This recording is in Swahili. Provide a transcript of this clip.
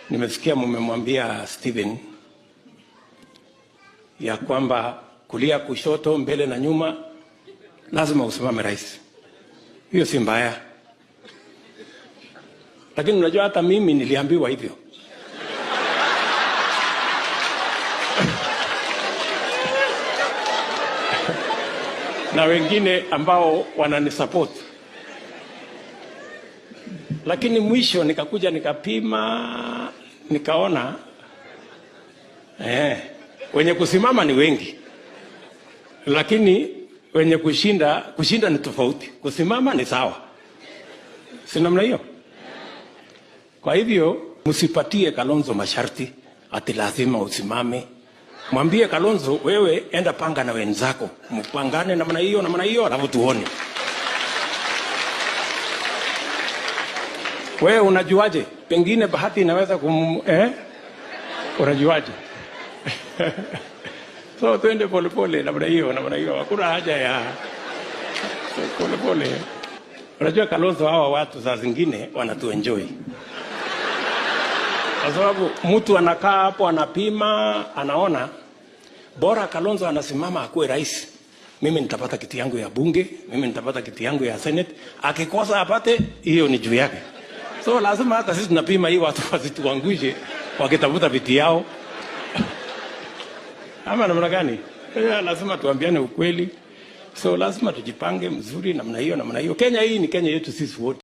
Nimesikia mumemwambia Stephen ya kwamba kulia, kushoto, mbele na nyuma lazima usimame rais. Hiyo si mbaya, lakini unajua hata mimi niliambiwa hivyo. Na wengine ambao wananisupport, lakini mwisho nikakuja nikapima, nikaona wenye kusimama ni wengi, lakini wenye kushinda ni tofauti. Kusimama ni sawa, si namna hiyo? Kwa hivyo msipatie Kalonzo masharti ati lazima usimame. Mwambie Kalonzo, wewe enda panga na wenzako, mpangane namna hiyo namna hiyo, alafu tuone. Wewe unajuaje? Pengine bahati inaweza kum Unajuaje? So twende polepole namna hiyo namna hiyo, hakuna haja ya polepole. Unajua Kalonzo, hawa watu saa zingine wanatuenjoy kwa sababu mtu anakaa hapo anapima, anaona bora Kalonzo anasimama akuwe rais, mimi nitapata kiti yangu ya bunge, mimi nitapata kiti yangu ya senate. Akikosa apate, hiyo ni juu yake. So lazima hata sisi tunapima hii watu wasituangushe wakitafuta viti yao ama namna gani? Lazima tuambiane ukweli. So lazima tujipange mzuri namna hiyo namna hiyo. Kenya hii ni Kenya yetu sisi wote.